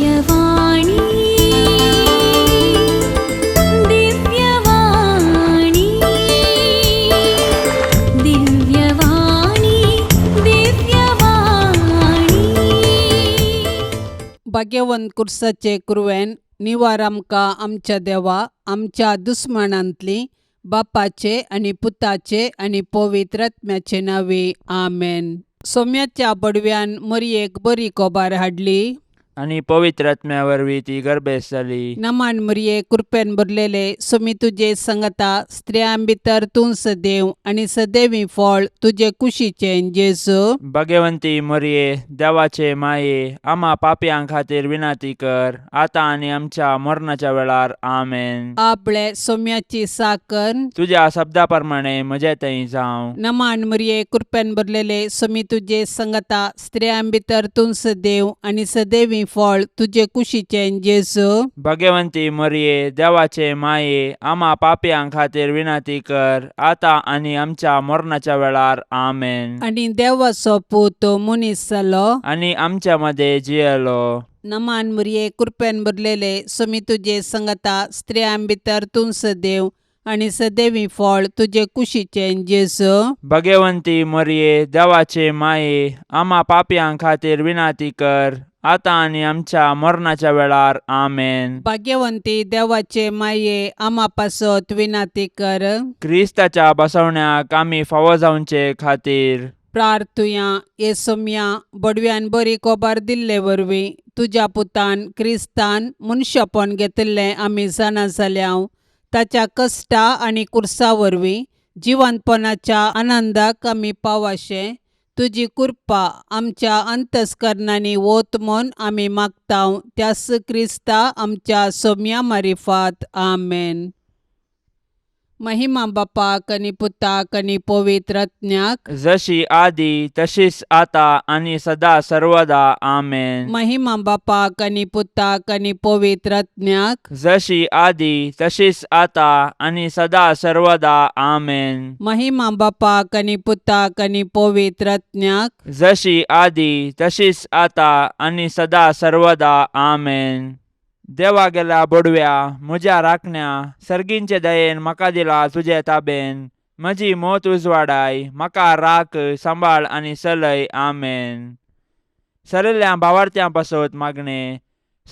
दिव्यवाणी, दिव्यवाणी, दिव्यवाणी, दिव्यवाणी. भाग्यवंत कुर्साचे कुरवेन निवार आमकां आमच्या देवा आमच्या दुस्मानांतली बापाचे आनी पुताचे आनी पवित्र आत्म्याचे नांवे आमेन. सोम्याच्या बडव्यान मरयेक बरी कोबार हाडली आनी पवित्र आत्म्या वरवीं ती गर्भेस्त जाली. नमान मरये, कृपेन भरलेले, सोमी तुजे संगता, स्त्रियां भितर तूं सदैव आनी सदैवी फळ तुजे कुशीचें जेजू. भगवंती मरये, देवाचे माये, आमा पापयां खातीर विनंती कर, आतां आनी आमच्या मरणाच्या वेळार. आमेन. आपले सोम्याची साकर. तुज्या शब्दा प्रमाणे म्हजे थंय जावं. नमान मरये, कृपेन भरलेले, सोमी तुजे संगता, स्त्रियां भितर तूं सदैव आनी सदैवी फळ तुजे कुशीचें जेजू. भगवंती मरये, देवाचे माये, आमा पापयां खातीर विनंती कर, आतां आनी आमच्या मरणाच्या वेळार. आमेन. आनी देवाचो पूत मनीस जालो आनी आमच्या मदें जियेलो. नमान मरये, कृपेन भरलेले, सोमी तुजे संगता, स्त्रियां भितर तूं सदैव आनी सदैवी फळ तुजे कुशीचें जेजू. भगवंती मरये, देवाचे माये, आमा पापयां खातीर विनंती कर, आतां आनी आमच्या मरणाच्या वेळार. आमेन. भाग्यवंती देवाचे माये, आमा पासत विनंती कर. क्रिस्ताच्या बसवण्याक आमी फावो जावचे खातीर प्रार्थुया. हे सोम्या, बडव्यान बरी कोबार दिल्ले वरवीं तुज्या पुतान क्रिस्तान मनशापण घेतिल्लें आमी जाणा जाल्या. ताच्या कश्टा आनी कुर्सा वरवीं जिवंतपणाच्या आनंदाक आमी पावाशें तुजी कृपा आमच्या अंतस्करणांनी वत म्हूण आमी मागता, त्यास क्रिस्ता आमच्या सोम्या मारिफात. आमेन. महिमा बापाक आनी पुताक आनी पवित्र आत्म्याक. जशी आदी तशीच आता आनी सदा सर्वदा. आमेन. महिमा बापाक आनी पुताक आनी पवित्र आत्म्याक. जशी आदी तशीच आता आनी सदा सर्वदा. आमेन. महिमा बापाक आनी पुताक आनी पवित्र आत्म्याक. जशी आदी तशीच आता आनी सदा सर्वदा. आमेन. देवा गेल्या बोडव्या, म्हज्या राखण्या, सर्गींचे दयेन म्हाका दिला तुजे ताबेन. म्हजी मोत उजवाडाय, म्हाका राख, सांबाळ आनी चलय. आमेन. सरिल्ल्या भावार्थ्यां पासत मागणें.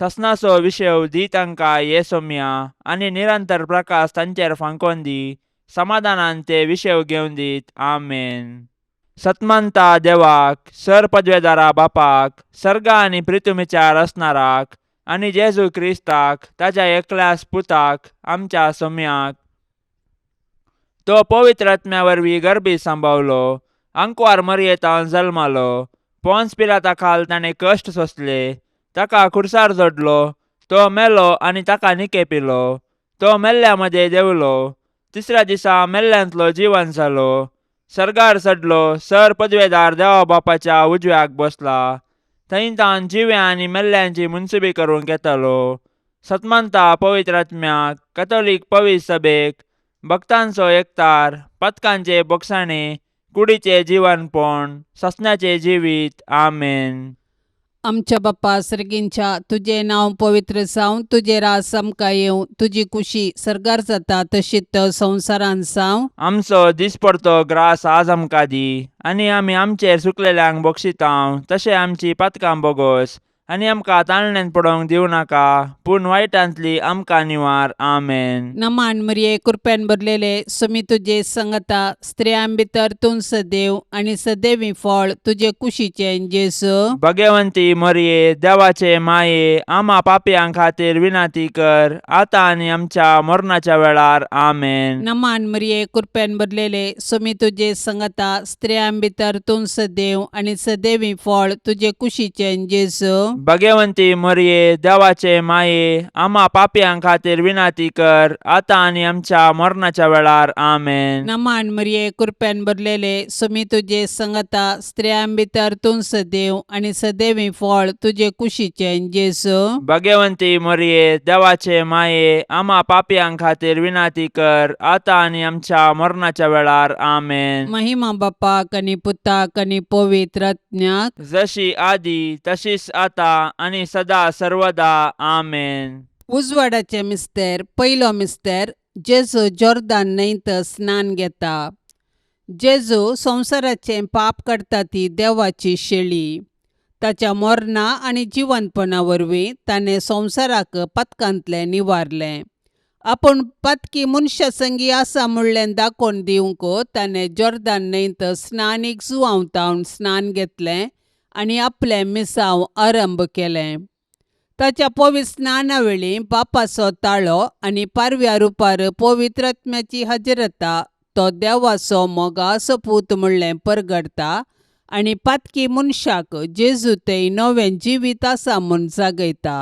ससनाचो विशेव दी तांकां ये सोम्या आनी निरंतर प्रकाश तांचेर फांकोन दी. समाधानान ते विशेव घेवन दीत. आमेन. सतमंता देवाक, सर पदवेदारा बापाक, सर्गा आनी प्रितुमीच्या रचणाराक आनी जेजू क्रिस्ताक ताच्या एकल्याच पुताक, आमच्या सोम्याक, तो पवित्र आत्म्या वरवीं गर्भी सांबावलो, आंकवार मरयेतान जल्मालो, पोन्स पिलाता खाल ताणें कश्ट सोंसले, ताका खुर्सार जोडलो, तो मेलो आनी ताका निकेपिलो, तो मेल्ल्या मदें देंवलो, तिसऱ्या दिसा मेल्ल्यांतलो जिवन जालो, सर्गार चडलो, सर पदवेदार देवा बापाच्या उजव्याक बसला, थंय तावन जिव्या आनी मेल्ल्यांची मुनसुबी करूंक येतालो. सतमंता पवित्र आत्म्याक, कथोलीक पवित्र सभेक, भक्तांचो एकतार, पथकांचे बोगसाणे, कुडीचे जिवनपण, ससण्याचे जिवीत. आमेन. आमच्या बाप्पा सर्गींच्या, तुजें नांव पवित्र जावं, तुजें राज आमकां येवं, तुजी कुशी सर्गार जाता तशीच संवसारांत जावं. आमचो दिसपडतो ग्रास आज आमकां दी आनी आमी आमचेर चुकलेल्यांक बक्षितांव तशें आमची पातकां बोगोस आनी आमकां ताळण्यांत पडोवंक दिवं नाका, पूण वायटांतली आमकां निवार. आमेन. नमान मरिये, कृपेन भरलेले, सुमी तुजे संगता, स्त्रियां भितर तूं सदैव आनी सदैवी फळ तुजे कुशीचें जेजू. भगवंती मरिये, देवाचे माये, आमा पापयां खातीर विनंती कर, आतां आनी आमच्या मरणाच्या वेळार. आमेन. नमान मरिये, कृपेन भरलेले, सुमी तुजे संगता, स्त्रियां भितर तूं सदैव आनी सदैवी फळ तुजे कुशीचें जेजू. भगवंती मरिये, देवाचे माये, आमा पापयां खातीर विनंती कर, आतां आनी आमच्या मरणाच्या वेळार. आमेन. नमान मरिये, कृपेन भरलेले, सुमी तुजे संगता, स्त्रियां भितर तूं सदैव आनी सदैवी फळ तुजे कुशीचें जेजू. भगवंती मरिये, देवाचे माये, आमा पापयां खातीर विनंती कर, आतां आनी आमच्या मरणाच्या वेळार. आमेन. महिमा बापाक आनी पुताक आनी पवित्र आत्म्याक. जशी आदी तशीच आता आनी सदा सर्वदा आमेन. उजवाडाचें मिस्तेर. पयलो मिस्तेर. जेजू जोर्दान न्हंयत स्नान घेता. जेजू संवसाराचें पाप काडटा ती देवाची शेळी. ताच्या मरणा आनी जिवंतपणा वरवीं ताणें संवसाराक पातकांतलें निवारलें. आपूण पातकी मनशा संगी आसा म्हणलें दाखोवन दिवंक ताणें जोर्दान न्हंयत स्नानीक जुवांव स्नान घेतलें आनी आपलें मिसांव आरंभ केलें. ताच्या पवित्र स्नाना वेळी बापाचो ताळो आनी पारव्या रुपार पवित्र आत्म्याची हजरता तो देवाचो मोगाचो पूत म्हणलें परगडता आनी पातकी मनशाक जेजू थंय नवें जिवीत आसा म्हूण जागयता.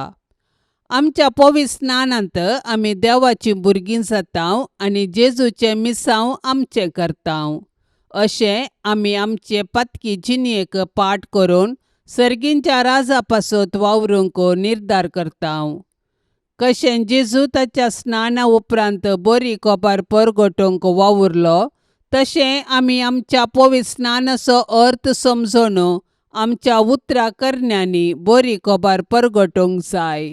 आमच्या पवित्र स्नानांत आमी देवाचीं भुरगीं जाता आनी जेजूचें मिसांव आमचें करता. अशें आमी आमचे पातकी जिणेक पाठ करून सर्गींच्या राजा पासत वावरूंक निर्धार करता. कशें जेजू ताच्या स्नाना उपरांत बरी कोबार परगटूंक वावुरलो, तशें आमी आमच्या पवित्र स्नानाचो अर्थ समजून आमच्या उतरां करण्यांनी बरी कोबार परगटूंक जाय.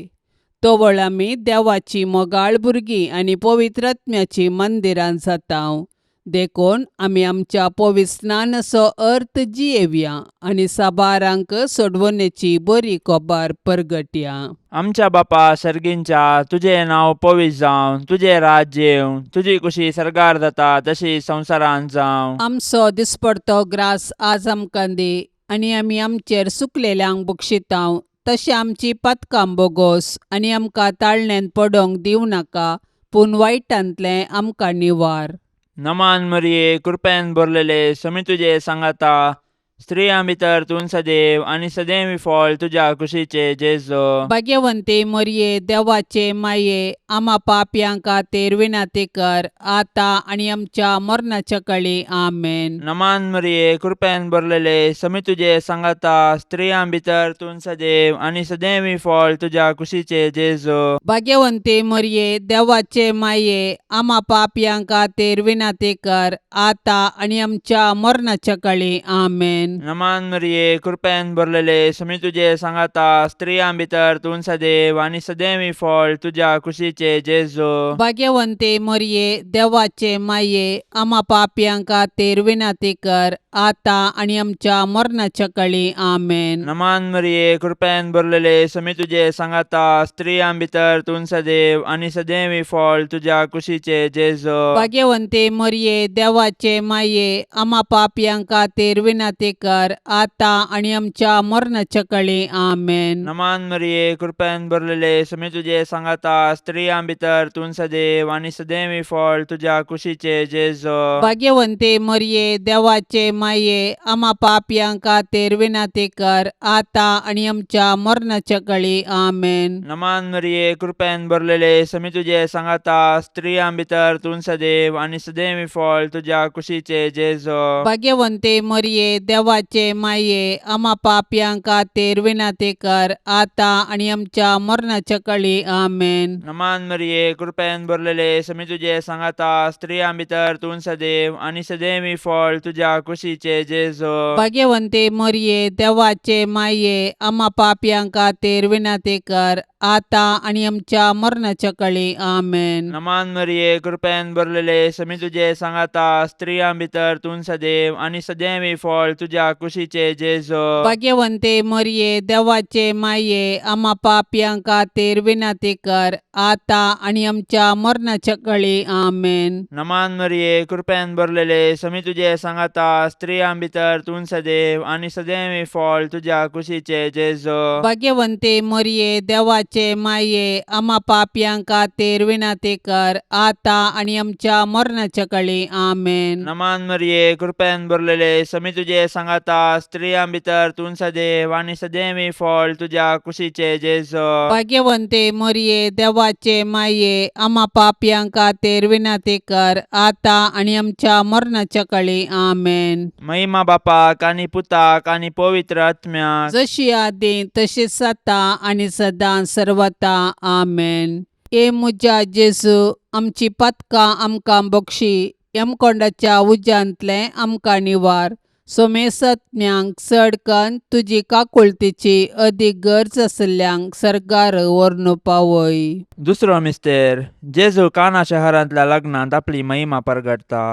तवळ आमी देवाची मोगाळ भुरगीं आनी पवित्र आत्म्याचीं मंदिरां जाता. देखून आमी आमच्या पवित्र स्नानाचो अर्थ जियेवया आनी साबारांक सोडवणेची बरी कोबार परगटया. आमच्या बापा सर्गींच्या, तुजें नांव पवित्र जावं, तुजें राज्य येवं, तुजी कुशी सर्गार जाता तशी संवसारांत जावं. आमचो दिसपडतो ग्रास आज आमकां दी आनी आमी आमचेर सुकलेल्यांक बक्षितांव तशें आमची पातकां बोगोस आनी आमकां ताळण्यांत पडोंक दिवं नाका, पूण वायटांतलें आमकां निवार. नमान मरिये, कृपेन भरलेले, समी तुजे सांगाता, स्त्रियां भितर तूं सदैव आनी सदैव फळ तुज्या कुशीचे जेजो. भाग्यवंती मरये, देवाचे माये, आमा पापयां खातीर विनंती कर आतां आनी आमच्या मरणाच्या कळी. आमेन. नमान मरिये, कृपेन भरलेले, समी तुजे सांगाता, स्त्रियां भितर तूं सदैव आनी सदैव फळ तुज्या कुशीचे जेजो. भाग्यवंती मरये, देवाचे माये, आमा पापयां खातीर विनंती कर आतां आनी आमच्या मरणाच्या कळी. आमेन. नमान मरिये, कृपेन भरलेले, समी तुजे सांगाता, स्त्रियां भितर तूं सदैव आनी सदैव फळ तुज्या कुशीचे जेजो. भाग्यवंती मरये, देवाचे माये, आमा पापयां खातीर विनंती कर आतां आनी आमच्या मरणाच्या कळी. आमेन. नमान मरिये, कृपेन भरलेले, समी तुजे सांगाता, स्त्रियां भितर तूं सदैव आनी सदैव फळ तुज्या कुशीचे जेजो. भाग्यवंती मरये, देवाचे माये, आमा पापयां खातीर विनंती कर आतां आनी आमच्या मरणाच्या कळी. आमेन. नमान मरिये, कृपेन भरलेले, समी तुजे सांगाता, स्त्रियां भितर तूं सदैव आनी सदैव फळ तुज्या कुशीचे जेजो. भाग्यवंती मरये, देवाचे माये, आमा पापयां खातीर विनंती कर आतां आनी आमच्या मरणाच्या कळी. आमेन. नमान मरिये, कृपेन भरलेले, समी तुजे सांगाता, स्त्रियां भितर तूं सदैव आनी सदैव फळ तुज्या कुशीचे जेजो. भाग्यवंती मरये, देवाचे माये, आमा पापयां खातीर विनंती कर आतां आनी आमच्या मरणाच्या कळी. आमेन. नमान मरिये, कृपेन भरलेले, समी तुजे सांगाता, स्त्रियां भितर तूं सदैव आनी सदैव फळ तुज्या कुशीचे जेजो. भाग्यवंती मरये, देवाचे माये, आमा पापयां खातीर विनंती कर आतां आनी आमच्या मरणाच्या कळी. आमेन. नमान मरिये, कृपेन भरलेले, समी तुजे सांगाता, स्त्रियां भितर तूं सदैव आनी सदैव फळ तुज्या कुशीचे जेजो. भाग्यवंती मरये, देवाचे माये, आमा पापयां खातीर विनंती कर आतां आनी आमच्या मरणाच्या कळी. आमेन. नमान मरिये, कृपेन भरलेले, समी तुजे सांगाता, स्त्रियां भितर तूं सदैव आनी सदैव फळ तुज्या कुशीचे जेजो. भाग्यवंती मरये, देवाचे माये, आमा पापयां खातीर विनंती कर आतां आनी आमच्या मरणाच्या कळी. आमेन. नमान मरिये, कृपेन भरलेले, समी तुजे सांगाता, स्त्रियां भितर तूं सदैव आनी सदैव फळ तुज्या कुशीचे जेजो. भाग्यवंती मरये, देवाचे माये, आमा पापयां खातीर विनंती कर आतां आनी आमच्या मरणाच्या कळी. आमेन. महिमा बापाक आनी पुताक आनी पवित्र आत्म्याक, जशी आदी तशीच आतां आनी सदां सर्वता. आमेन. ए म्हज्या जेजू, आमची पातकां आमकां बक्षी, यमकोंडाच्या उज्यांतलें आमकां निवार. सोमेसत्म्यांक चड कन्न तुजी काकुळतीची अदीक गरज आशिल्ल्यांक सर्गार व्हरून पावय. दुसरो मिस्तेर. जेजू काना शहरांतल्या लग्नांत आपली महिमा परगटता.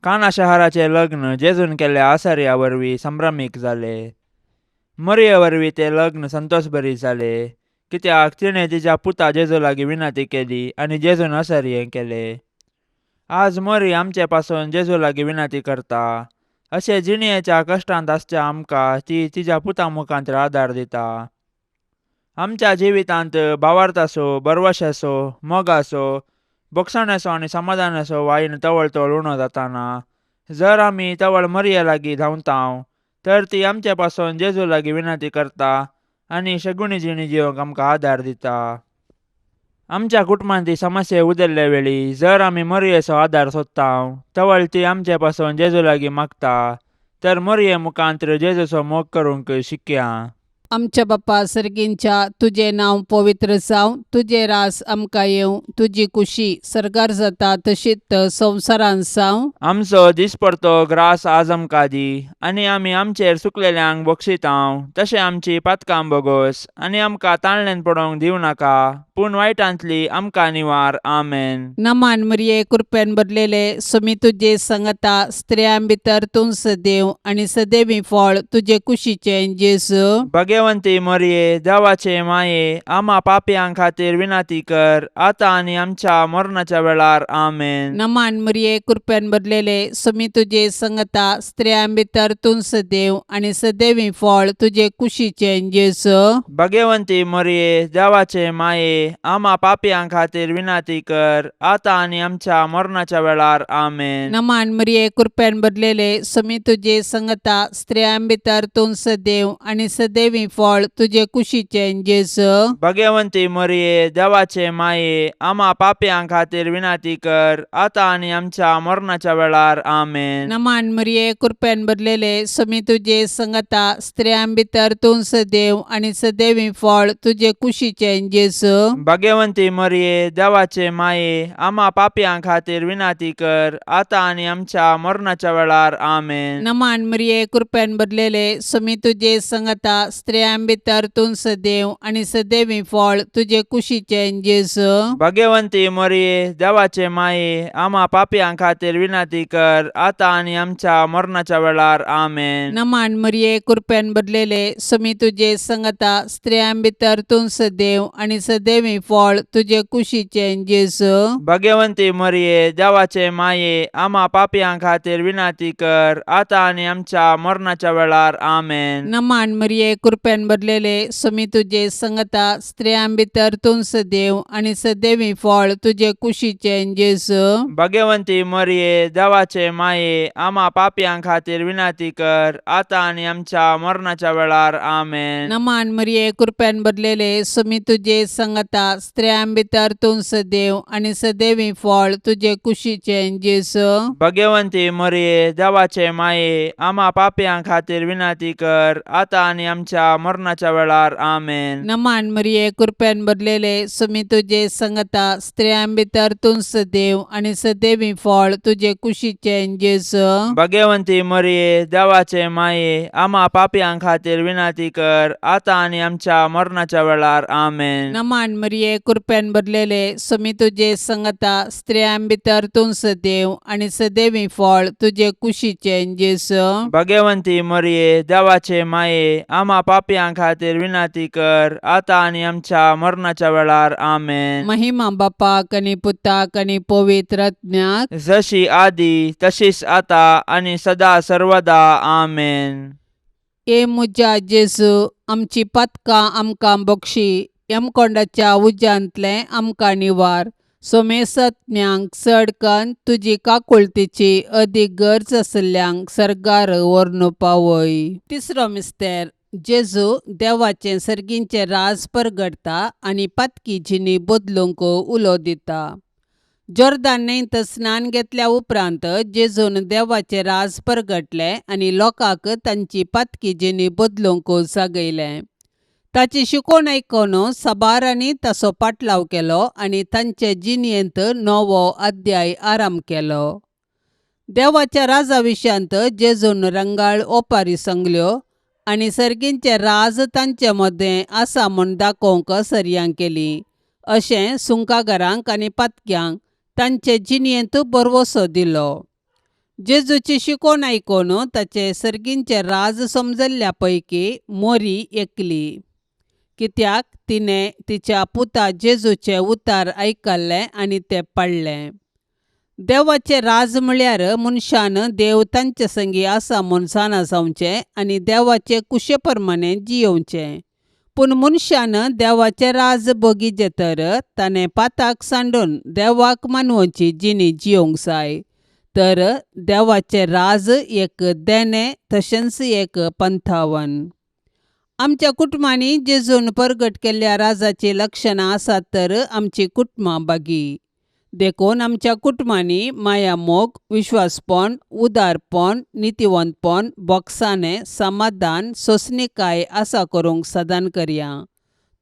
काना शहराचें लग्न जेजून केल्ल्या आसर्या वरवीं संभ्रमीक जालें. मरये वरवीं तें लग्न संतोशभरीत जालें, कित्याक तिणें तिच्या पुता जेजू लागीं विनंती केली आनी जेजून असर्यें केलें. आज मरी आमचे पासून जेजू लागीं विनंती करता. अशें जिणयेच्या कश्टांत आसच्या आमकां ती तिच्या पुता मुखांत आदार दिता. आमच्या जिवितांत भावार्थाचो, भरवशाचो, मोगाचो, भोगसण्याचो आनी समाधानाचो वायन तवळ तवळ उणो जाताना जर आमी तवळ मरये लागीं धांवतांव तर ती आमचे पासून जेजू लागीं विनंती करता आनी शगुणी जिणी जिवंक आमकां आदार दिता. आमच्या कुटुंबांत समस्या उदेल्ले वेळी जर आमी मरयेचो आदार सोदतांव तवळ ती आमचे पासून जेजू लागीं मागता. तर मरये मुखांत जेजूचो मोग करूंक शिकया. आमच्या बापा सर्गींच्या, तुजें नांव पवित्र जावं, तुजें रास आमकां येवं, तुजी कुशी सर्गार जाता तशीच संवसारांत जावं. आमचो दिसपडतो ग्रास आज आमकां दी आनी आमी आमचेर चुकलेल्यांक बक्षितांव तशें आमची पातकां बोगोस आनी आमकां ताणल्यान पडोवंक दिवं नाका, पूण वायटांतली आमकां निवार. आमेन. नमान मरिये, कृपेन भरलेले, सुमी तुजे संगता, स्त्रियां भितर तूं सदैव आनी सदैवी फळ तुजे कुशीचें जेजू. भगवंती मरये, देवाचे माये, आमा पापयां खातीर विनंती कर, आतां आनी आमच्या मरणाच्या वेळार. आमेन. नमान मरिये, कृपेन भरलेले, सुमी तुजे संगता, स्त्रियां भितर तूं सदैव आनी सदैवी फळ तुजे कुशीचें जेजू. भगवंती मरये, देवाचे माये, आमा पापयां खातीर विनंती कर, आतां आनी आमच्या मरणाच्या वेळार. आमेन. नमान मरिये, कृपेन भरलेले, सुमी तुजे संगता, स्त्रियां भितर तूं सदैव आनी सदैवी फळ तुजे कुशीचें जेजू. भगवंती मरये, देवाचे माये, आमा पापयां खातीर विनंती कर, आतां आनी आमच्या मरणाच्या वेळार. आमेन. नमान मरिये, कृपेन भरलेले, सुमी तुजे संगता, स्त्रियां भितर तूं सदैव आनी सदैवी फळ तुजे कुशीचें जेजू. भगवंती मरये, देवाचे माये, आमा पापयां खातीर विनंती कर, आतां आनी आमच्या मरणाच्या वेळार. आमेन. नमान मरिये, कृपेन भरलेले, सुमी तुजे संगता, स्त्रियां भितर तूं सदैव आनी सदैवी फळ तुजे कुशीचें जेजू. भगवंती मरये, देवाचे माये, आमा पापयां खातीर विनंती कर, आतां आनी आमच्या मरणाच्या वेळार. आमेन. नमान मरिये, कृपेन भरलेले, सुमी तुजे संगता, स्त्रियां भितर तूं सदैव आनी सदैवी फळ तुजे कुशीचें जेजू. भगवंती मरये, देवाचे माये, आमा पापयां खातीर विनंती कर, आतां आनी आमच्या मरणाच्या वेळार. आमेन. नमान मरिये, कृपेन भरलेले, सुमी तुजे संगता, स्त्रियां भितर तूं सदैव आनी सदैवी फळ तुजे कुशीचें जेजू. भगवंती मरये, देवाचे माये, आमा पापयां खातीर विनंती कर, आतां आनी आमच्या मरणाच्या वेळार. आमेन. नमान मरिये, कृपेन भरलेले, सुमी तुजे संगता, स्त्रियां भितर तूं सदैव आनी सदैवी फळ तुजे कुशीचें जेजू. भगवंती मरये, देवाचे माये, आमा पापयां खातीर विनंती कर, आतां आनी आमच्या मरणाच्या वेळार. आमेन. नमान मरिये, कृपेन भरलेले, सुमी तुजे संगता, स्त्रियां भितर तूं सदैव आनी सदैवी फळ तुजे कुशीचें जेजू. भगवंती मरये, देवाचे माये, आमा पापयां खातीर विनंती कर, आतां आनी आमच्या मरणाच्या वेळार. आमेन. नमान मरिये, कृपेन भरलेले, सुमी तुजे संगता, स्त्रियां भितर तूं सदैव आनी सदैवी फळ तुजे कुशीचें जेजू. भगवंती मरये, देवाचे माये, आमा पापयां खातीर विनंती कर, आतां आनी आमच्या मरणाच्या वेळार. आमेन. महिमा बापाक आनी पुताक आनी पवित्र आत्म्याक. जशी आदी तशीच आता आनी सदा सर्वदा. आमेन. ए म्हज्या जेजू, आमची पातकां आमकां बक्षी, यमकोंडाच्या उज्यांतलें आमकां निवार, सोमेसत्म्यांक चड कन्न तुजी काकुळतीची अदीक गरज आशिल्ल्यांक सर्गार व्हरून पावय. तिसरो मिस्तेर. जेजू देवाचें सर्गींचें राज परगटता आनी पातकी जिणी बदलूंक उलो दिता. जोर्दान न्हंयत स्नान घेतल्या उपरांत जेजून देवाचें राज परगटलें आनी लोकांक तांची पातकी जिणी बदलूंक जागयलें. ताची शिकवण आयकून साबारांनी ताचो पाटलाव केलो आनी तांचे जिणेंत नवो अध्याय आरंभ केलो. देवाच्या राजा विशयांत जेजून रंगाळ ओपारी सांगल्यो आनी सर्गींचें राज तांचे मदें आसा म्हूण दाखोवंक सरयां केली. अशें सुंकागारांक आनी पातक्यांक तांचे जिणेंत भरवंसो दिलो. जेजूची शिकवण आयकून ताचें सर्गींचें राज समजल्ल्या पैकी मोरी एकली. कित्याक तिणें तिच्या पुता जेजूचें उतार आयकल्लें आनी तें पाळ्ळें. देवाचें राज म्हळ्यार मनशान देव तांचे संगी आसा म्हूण जाणा जावचें आनी देवाचे कुशे प्रमाणें जियोवचें. पूण मनशान देवाचें राज भोगिचें तर ताणें पाताक सांडून देवाक मानवची जिणी जियोवंक जाय. तर देवाचें राज एक देणें तशेंच एक पंथावन. आमच्या कुटुंबांनी जेजून परगट केल्ल्या राजाचीं लक्षणां आसात तर आमचीं कुटुंबां बागी. देखून आमच्या कुटुंबांनी मायामोग, विश्वासपण, उदारपण, नितीवंतपण, बोगसाणें, समाधान, सोंसणीकाय आसा करूंक सदान करया.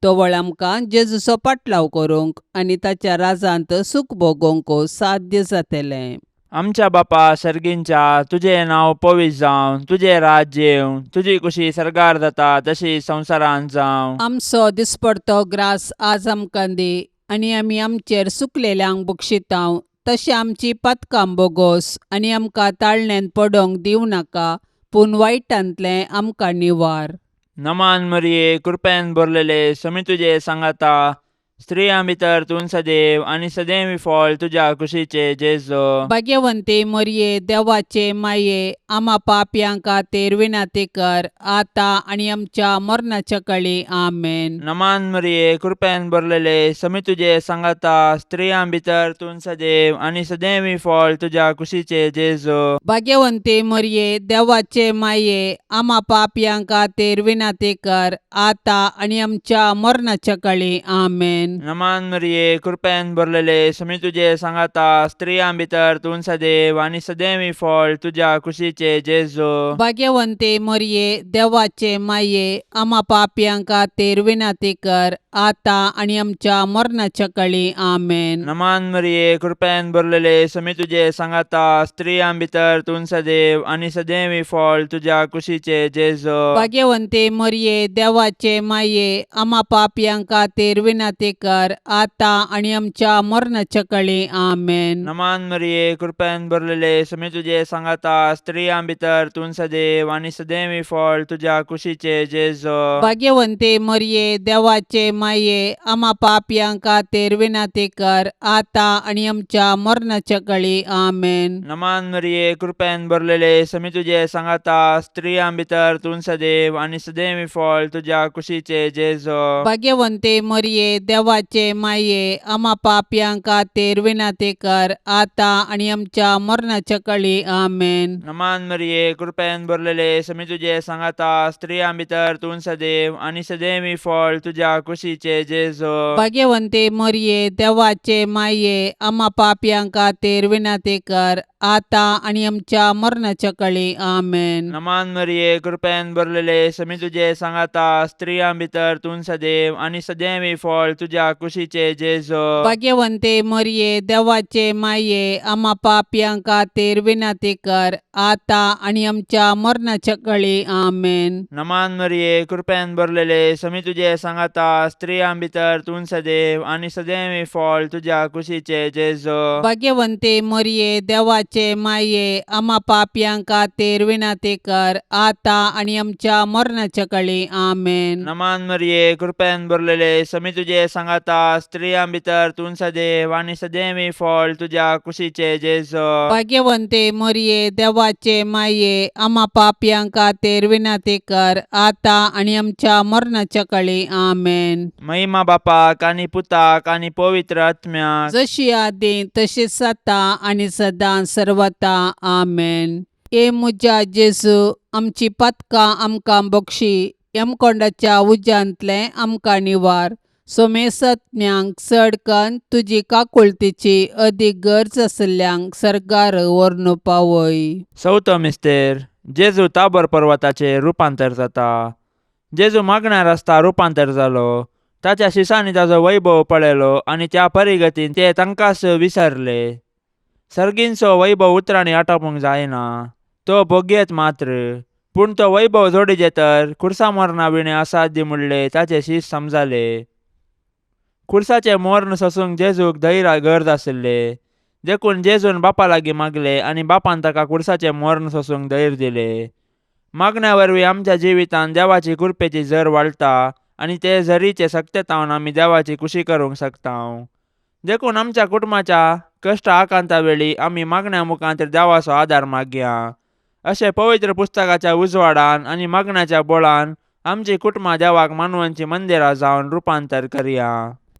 तवळ आमकां जेजूचो पाटलाव करूंक आनी ताच्या राजांत सूख भोगोवंक साध्य जातलें. आमच्या बापा सर्गींच्या, तुजें नांव पवित्र जावं, तुजें राज्य येवं, तुजी कुशी सर्गार जाता तशी संवसारांत जावं. आमचो दिसपडतो ग्रास आज आमकां दी आनी आमी आमचेर सुकलेल्यांक बक्षितांव तशें आमची पातकां बोगोस आनी आमकां ताळण्यांत पडोवंक दिवं नाका पूण वायटांतलें आमकां निवार. नमान मरिये, कृपेन भरलेले, समी तुजे सांगाता, स्त्रियां भितर तूं सदैव आनी सदैव फळ तुज्या कुशीचे जेजो. भाग्यवंती मोरये, देवाचे माये, आमा पापयां खातीर विनंती कर आतां आनी आमच्या मरणाच्या कळी. आमेन. नमान मरिये, कृपेन भरलेले, समी तुजे सांगाता, स्त्रियां भितर तूं सदैव आनी सदैव फळ तुज्या कुशीचे जेजो. भाग्यवंती मोरये, देवाचे माये, आमा पापयां खातीर विनंती कर आतां आनी आमच्या मरणाच्या कळी. आमेन. नमान मरिये, कृपेन भरलेले, समी तुजे सांगाता, स्त्रियां भितर तूं सदैव आनी सदैव फळ तुज्या कुशीचे जेजो. भाग्यवंती मोरये, देवाचे माये, आमा पापयां खातीर विनंती कर आतां आनी आमच्या मरणाच्या कळी. आमेन. नमान मरिये, कृपेन भरलेले, समी तुजे सांगाता, स्त्रियां भितर तूं सदैव आनी सदैव फळ तुज्या कुशीचे जेजो. भाग्यवंती मोरये, देवाचे माये, आमा पापयां खातीर विनंती कर आतां आनी आमच्या मरणाच्या कळी. आमेन. नमान मरिये, कृपेन भरलेले, समी तुजे सांगाता, स्त्रियां भितर तूं सदैव आनी सदैव फळ तुज्या कुशीचे जेजो. भाग्यवंती मोरये, देवाचे माये, आमा पापयां खातीर विनंती कर आतां आनी आमच्या मरणाच्या कळी. आमेन. नमान मरिये, कृपेन भरलेले, समी तुजे सांगाता, स्त्रियां भितर तूं सदैव आनी सदैव फळ तुज्या कुशीचे जेजो. भाग्यवंती मोरये, देवाचे माये, आमा पापयां खातीर विनंती कर आतां आनी आमच्या मरणाच्या कळी. आमेन. नमान मरिये, कृपेन भरलेले, समी तुजे सांगाता, स्त्रियां भितर तूं सदैव आनी सदैव फळ तुज्या कुशीचे जेजो. भाग्यवंती मोरये, देवाचे माये, आमा पापयां खातीर विनंती कर आतां आनी आमच्या मरणाच्या कळी. आमेन. नमान मरिये, कृपेन भरलेले, समी तुजे सांगाता, स्त्रियां भितर तूं सदैव आनी सदैव फळ तुज्या कुशीचे जेजो. भाग्यवंती मोरये, देवाचे माये, आमा पापयां खातीर विनंती कर आतां आनी आमच्या मरणाच्या कळी. आमेन. नमान मरिये, कृपेन भरलेले, समी तुजे सांगाता, स्त्रियां भितर तूं सदैव आनी सदैव फळ तुज्या कुशीचे जेजो. भाग्यवंती मोरये, देवाचे माये, आमा पापयां खातीर विनंती कर आतां आनी आमच्या मरणाच्या कळी. आमेन. नमान मरिये, कृपेन भरलेले, समी तुजे सांगाता, स्त्रियां भितर तूं सदैव आनी सदैव फळ तुज्या कुशीचे जेजो. भाग्यवंती मोरये, देवाचे माये, आमा पापयां खातीर विनंती कर आतां आनी आमच्या मरणाच्या कळी. आमेन. महिमा बापाक आनी पुताक आनी पवित्र आत्म्याक, जशी आदी तशीच आतां आनी सदां सर्वता. आमेन. ए म्हज्या जेजू, आमची पातकां आमकां बक्षी, यमकोंडाच्या उज्यांतलें आमकां निवार, सोमेसत्म्यांक चड कन्न तुजी काकुळतीची अदीक गरज आशिल्ल्यांक सर्गार व्हरून पावय. चवथो मिस्तेर, जेजू ताबर पर्वताचेर रुपांतर जाता. जेजू मागण्यार आसता रुपांतर जालो. ताच्या शिसांनी ताजो वैभव पळयलो आनी त्या परिगतीन ते तांकांच विसरले. सर्गींचो वैभव उतरांनी आटापूंक जायना, तो भोगयेत मात्र. पूण तो वैभव जोडीजे तर खुर्सा मरणा विणे असाध्य म्हणले ताचे शीस समजाले. खुर्साचें मर्ण सोसूंक जेजूक धैर्य गरज आशिल्ले, देखून जेजून बापा लागीं मागले आनी बापान ताका खुर्साचें मर्ण सोसूंक धैर्य दिले. मागण्या वरवीं आमच्या जिवितांत देवाची कृपेची झर वाडटा आनी ते झरीचे सक्तेतावन आमी देवाची खुशी करूंक शकता. देखून आमच्या कुटुंबाच्या कश्ट आकांता वेळी आमी मागण्या मुखांत देवाचो आदार मागया. अशें पवित्र पुस्तकाच्या उजवाडान आनी मागण्याच्या बळान आमची कुटुंबां देवाक मानवांची मंदिरां जावन रुपांतर करया.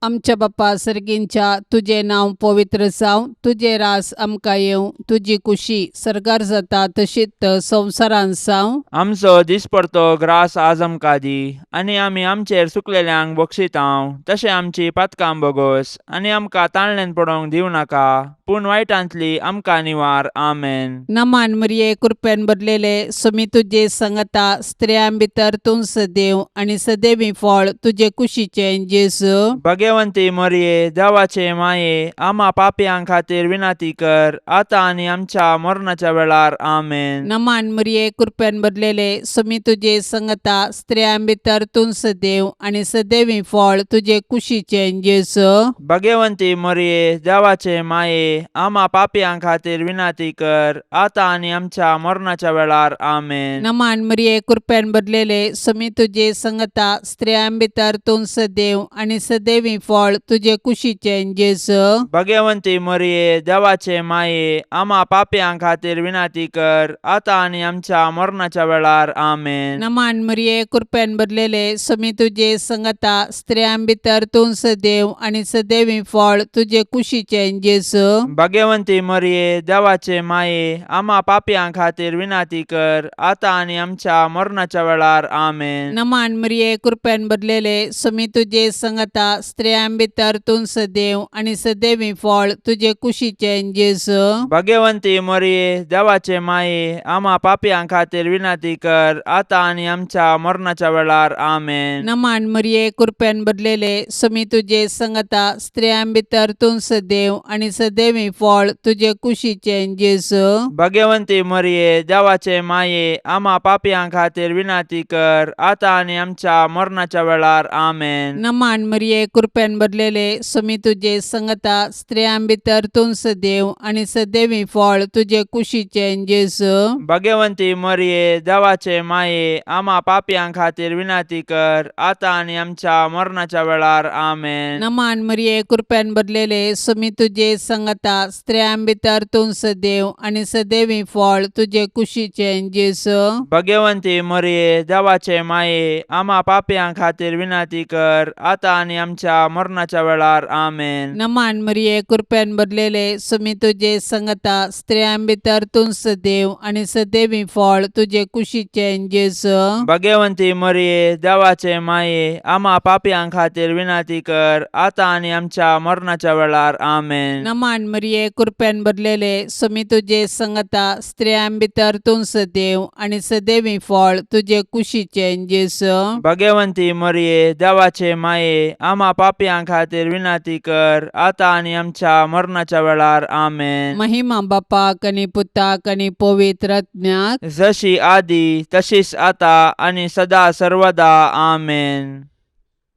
आमच्या बाप्पा सर्गींच्या, तुजें नांव पवित्र जावं, तुजें रास आमकां येवं, तुजी कुशी सर्गार जाता तशीच संवसारांत जावं. आमचो दिसपडतो ग्रास आज आमकां दी आनी आमी आमचेर सुकलेल्यांक बक्षितांव तशें आमची पातकां बोगोस आनी आमकां ताणल्यान पडोवंक दिवं नाका, पूण वायटांतली आमकां निवार. आमेन. नमान मरिये, कृपेन भरलेले, सुमी तुजे संगता, स्त्रियां भितर तूं सदैव आनी सदैवी फळ तुजे कुशीचें जेजू. भगवंती मरिये, देवाचे माये, आमा पापयां खातीर विनंती कर, आतां आनी आमच्या मरणाच्या वेळार. आमेन. नमान मरिये, कृपेन भरलेले, सुमी तुजे संगता, स्त्रियां भितर तूं सदैव आनी सदैवी फळ तुजे कुशीचें जेजू. भगवंती मरिये, देवाचे माये, आमा पापयां खातीर विनंती कर, आतां आनी आमच्या मरणाच्या वेळार. आमेन. नमान मरिये, कृपेन भरलेले, सुमी तुजे संगता, स्त्रियां भितर तूं सदैव आनी सदैवी फळ तुजे कुशीचें जेजू. भगवंती मरिये, देवाचे माये, आमा पापयां खातीर विनंती कर, आतां आनी आमच्या मरणाच्या वेळार. आमेन. नमान मरिये, कृपेन भरलेले, सुमी तुजे संगता, स्त्रियां भितर तूं सदैव आनी सदैवी फळ तुजे कुशीचें जेजू. भगवंती मरिये, देवाचे माये, आमा पापयां खातीर विनंती कर, आतां आनी आमच्या मरणाच्या वेळार. आमेन. नमान मरिये, कृपेन भरलेले, सुमी तुजे संगता, स्त्रियां भितर तूं सदैव आनी सदैवी फळ तुजे कुशीचें जेजू. भगवंती मरिये, देवाचे माये, आमा पापयां खातीर विनंती कर, आतां आनी आमच्या मरणाच्या वेळार. आमेन. नमान मरिये, कृपेन भरलेले, सुमी तुजे संगता, स्त्रियां भितर तूं सदैव आनी सदैवी फळ तुजे कुशीचें जेजू. भगवंती मरिये, देवाचे माये, आमा पापयां खातीर विनंती कर, आतां आनी आमच्या मरणाच्या वेळार. आमेन. नमान मरिये, कृपेन भरलेले, सुमी तुजे संगता, स्त्रियां भितर तूं सदैव आनी सदैवी फळ तुजे कुशीचें जेजू. भगवंती मरिये, देवाचे माये, आमा पापयां खातीर विनंती कर, आतां आनी आमच्या मरणाच्या वेळार. आमेन. नमान मरिये, कृपेन भरलेले, सुमी तुजे संगता, स्त्रियां भितर तूं सदैव आनी सदैवी फळ तुजे कुशीचें जेजू. भगवंती मरिये, देवाचे माये, आमा पापयां खातीर विनंती कर, आतां आनी आमच्या मरणाच्या वेळार. आमेन. नमान मरिये, कृपेन भरलेले, सुमी तुजे संगता, स्त्रियां भितर तूं सदैव आनी सदैवी फळ तुजे कुशीचें जेजू. भगवंती मरिये, देवाचे माये, आमा पापयां खातीर विनंती कर, आतां आनी आमच्या मरणाच्या वेळार. आमेन. नमान मरिये, कृपेन भरलेले, सुमी तुजे संगता, स्त्रियां भितर तूं सदैव आनी सदैवी फळ तुजे कुशीचें जेजू. भगवंती मरिये, देवाचे माये, आमा पापयां खातीर विनंती कर, आतां आनी आमच्या मरणाच्या वेळार. आमेन. महिमा बापाक आनी पुताक आनी पवित्र आत्म्याक, जशी आदी तशीच आता आनी सदा सर्वदा. आमेन.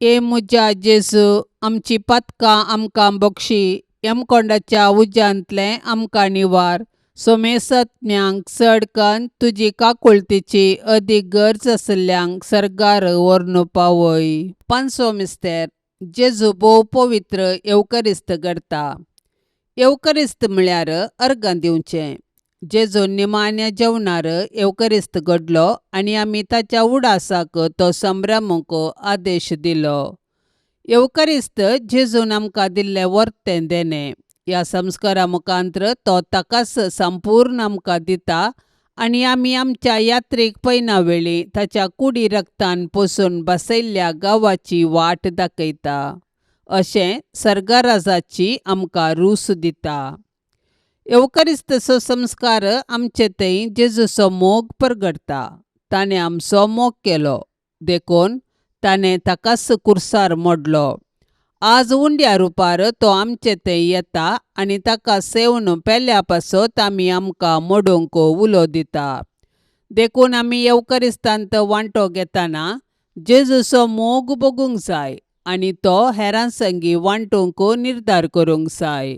ए म्हज्या जेजू, आमची पातकां आमकां बक्षी, यमकोंडाच्या उज्यांतलें आमकां निवार, सोमेसत्म्यांक चड कन्न तुजी काकुळतीची अदीक गरज आशिल्ल्यांक सर्गार व्हरून पावय. पांचवो मिस्तेर, जेजू भोव पवित्र येवकरिस्त करता. येवकरिस्त म्हळ्यार अर्गां दिवचें. जेजू निमाण्या जेवणार येवकरिस्त घडलो आनी आमी ताच्या उडासाक तो संभ्रमूंक आदेश दिलो. येवकरिस्त जेजून आमकां दिल्लें वर्तें देणें. ह्या संस्कारा मुखांत्र तो ताकाच संपूर्ण आमकां दिता आनी आमी आमच्या यात्रेक पयना वेळी ताच्या कुडी रक्तान पोसून बसयल्ल्या गांवाची वाट दाखयता. अशें सर्गराजाची आमकां रूस दिता. येवकरिस्तचो संस्कार आमचे थंय जेजूचो मोग परगटता. ताणें आमचो मोग केलो देखून ताणें ताकाच कुर्सार मोडलो. आज उंड्या रुपार तो आमचे थंय येता आनी ताका सेवन पेल्या पासत आमी आमकां मोडूंक उलो दिता. देखून आमी येवकरिस्तांत वांटो घेतना जेजूचो मोग भोगूंक जाय आनी तो हेरां संगी वांटूंक निर्धार करूंक जाय.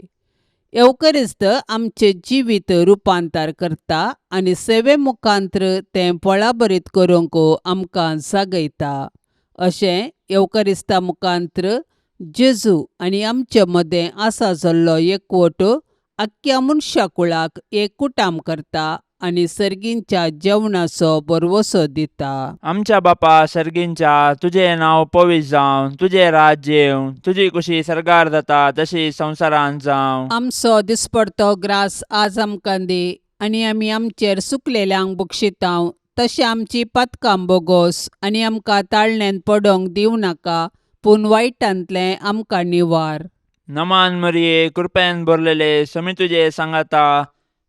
येवकरिस्त आमचें जिवीत रुपांतर करता आनी सेवे मुखांत्र तें फळाभरीत करूंक आमकां जागयता. अशें येवकरिस्ता मुखांत्र जेजू आनी आमचे मदें आसा जाल्लो एकवट आख्ख्या मनशाकुळाक एक कुटाम करता आनी सर्गींच्या जेवणाचो भरवंसो दिता. आमच्या बापा सर्गींच्या, तुजें नांव पवित्र जावं, तुजें राज्य येवं, तुजी कुशी सर्गार जाता तशी संवसारांत जावं. आमचो दिसपडतो ग्रास आज आमकां दी आनी आमी आमचेर सुकलेल्यांक बक्षितांव तशें आमची पातकां बोगोस आनी आमकां ताळण्यांत पडोंक दिवं नाका पूण वायटांतलें आमकां निवार. नमान मरिये, कृपेन भरलेले, समी तुजे सांगाता,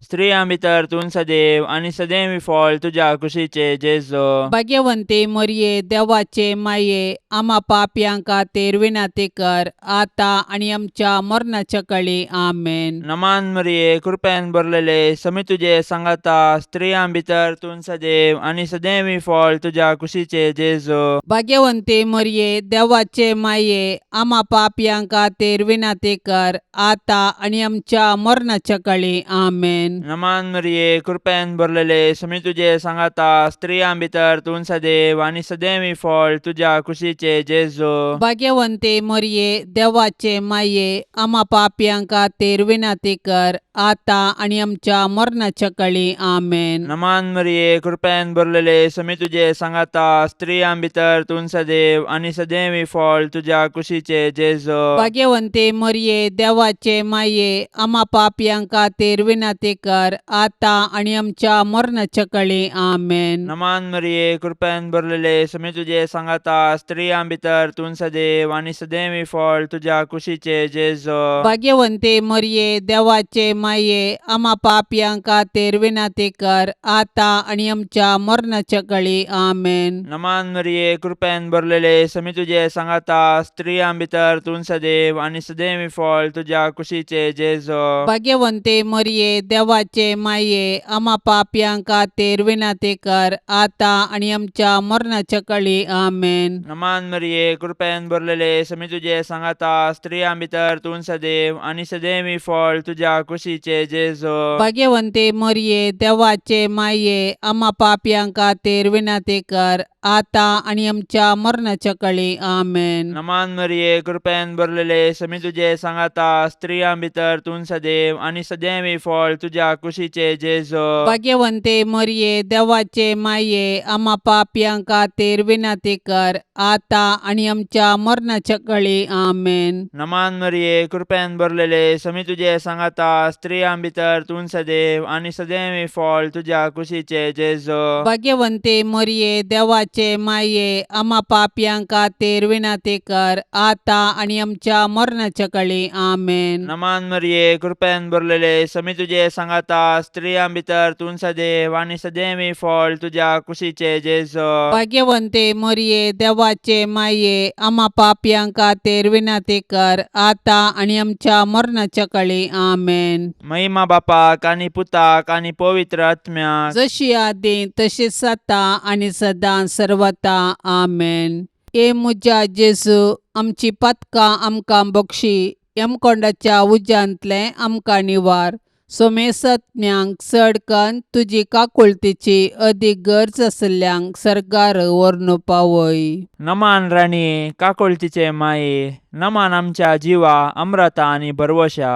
स्त्रियां भितर तूं सदैव आनी सदैव फळ तुज्या कुशीचे जेजू. भाग्यवंती मरये, देवाचे माये, आमा पापयां खातीर विनंती कर आतां आनी आमच्या मरणाच्या कळी. आमेन. नमान मरिये, कृपेन भरलेले, समी तुजे सांगाता, स्त्रियां भितर तूं सदैव आनी सदैव फळ तुज्या कुशीचे जेजू. भाग्यवंती मरये, देवाचे माये, आमा पापयां खातीर विनंती कर आतां आनी आमच्या मरणाच्या कळी. आमेन. नमान मरिये, कृपेन भरलेले, समी तुजे सांगाता, स्त्रियां भितर तूं सदैव आनी सदैव फळ तुज्या कुशीचे जेजू. भाग्यवंती मरये, देवाचे माये, आमा पापयां खातीर विनंती कर आतां आनी आमच्या मरणाच्या कळी. आमेन. नमान मरिये, कृपेन भरलेले, समी तुजे सांगाता, स्त्रियां भितर तूं सदैव आनी सदैव फळ तुज्या कुशीचे जेजू. भाग्यवंती मरये, देवाचे माये, आमा पापयां खातीर विनंती कर आतां आनी आमच्या मरणाच्या कळी. आमेन. नमान मरिये, कृपेन भरलेले, समी तुजे सांगाता, स्त्रियां भितर तूं सदैव आनी सदैव फळ तुज्या कुशीचे जेजू. भाग्यवंती मरये, देवाचे माये, आमा पापयां खातीर विनंती कर आतां आनी आमच्या मरणाच्या कळी. आमेन. नमान मरिये, कृपेन भरलेले, समी तुजे सांगाता, स्त्रियां भितर तूं सदैव आनी सदैव फळ तुज्या कुशीचे जेजू. भाग्यवंती मरये, देवाचे माये, आमा पापयां खातीर विनंती कर आतां आनी आमच्या मरणाच्या कळी. आमेन. नमान मरिये, कृपेन भरलेले, समी तुजे सांगाता, स्त्रियां भितर तूं सदैव आनी सदैव फळ तुज्या कुशीचे जेजू. भाग्यवंती मरये, देवाचे माये, आमा पापयां खातीर विनंती कर आतां आनी आमच्या मरणाच्या कळी. आमेन. नमान मरिये, कृपेन भरलेले, समी तुजे सांगाता, स्त्रियां भितर तूं सदैव आनी सदैव फळ तुज्या कुशीचे जेजू. भाग्यवंती मरये, देवाचे माये, आमा पापयां खातीर विनंती कर आतां आनी आमच्या मरणाच्या कळी. आमेन. नमान मरिये, कृपेन भरलेले, समी तुजे सांगाता, स्त्रियां भितर तूं सदैव आनी सदैव फळ तुज्या कुशीचे जेजू. भाग्यवंती मरये, देवाचे माये, आमा पापयां खातीर विनंती कर आतां आनी आमच्या मरणाच्या कळी. आमेन. नमान मरिये, कृपेन भरलेले, समी तुजे सांगाता, स्त्रियां भितर तूं सदैव आनी सदैव फळ तुज्या कुशीचे जेजू. भाग्यवंती मरये, देवाचे माये, आमा पापयां खातीर विनंती कर आतां आनी आमच्या मरणाच्या कळी. आमेन. महिमा बापाक आनी पुताक आनी पवित्र आत्म्याक, जशी आदी तशीच आतां आनी सदां सर्वता. आमेन. ए म्हज्या जेजू, आमची पातकां आमकां बक्षी, यमकोंडाच्या उज्यांतलें आमकां निवार, सोमेसत्म्यांक चड कन्न तुजी काकुळतीची अदीक गरज आशिल्ल्यांक सर्गार व्हरून पावय. नमान राणये, काकुळतीचे माये, नमान आमच्या जिवा अमृता आनी भरवशा,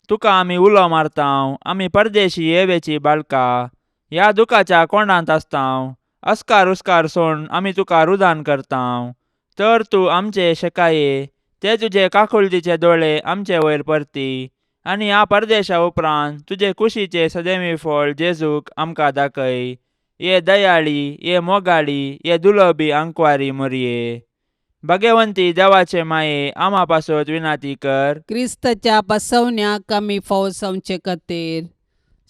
तुका आमी उलो मारतांव, आमी परदेशी येवेची बाळका, ह्या दुखाच्या कोंडांत आसतांव, अस्कार उस्कार सोड आमी तुका रुदान करतांव, तर तूं आमचे शेकाये, ते तुजे काकुळतीचे दोळे आमचे वयर परती आनी ह्या परदेशा उपरांत तुजे कुशीचे सदैवी फळ जेजूक आमकां दाखय. ये दयाळी, ये मोगाळी, ये दुलबी आंकवारी मोरये, भाग्यवंती देवाचे माये, आमा पासत विनाती कर. क्रिस्ताच्या बसवण्याक आमी फावो जावचे खातीर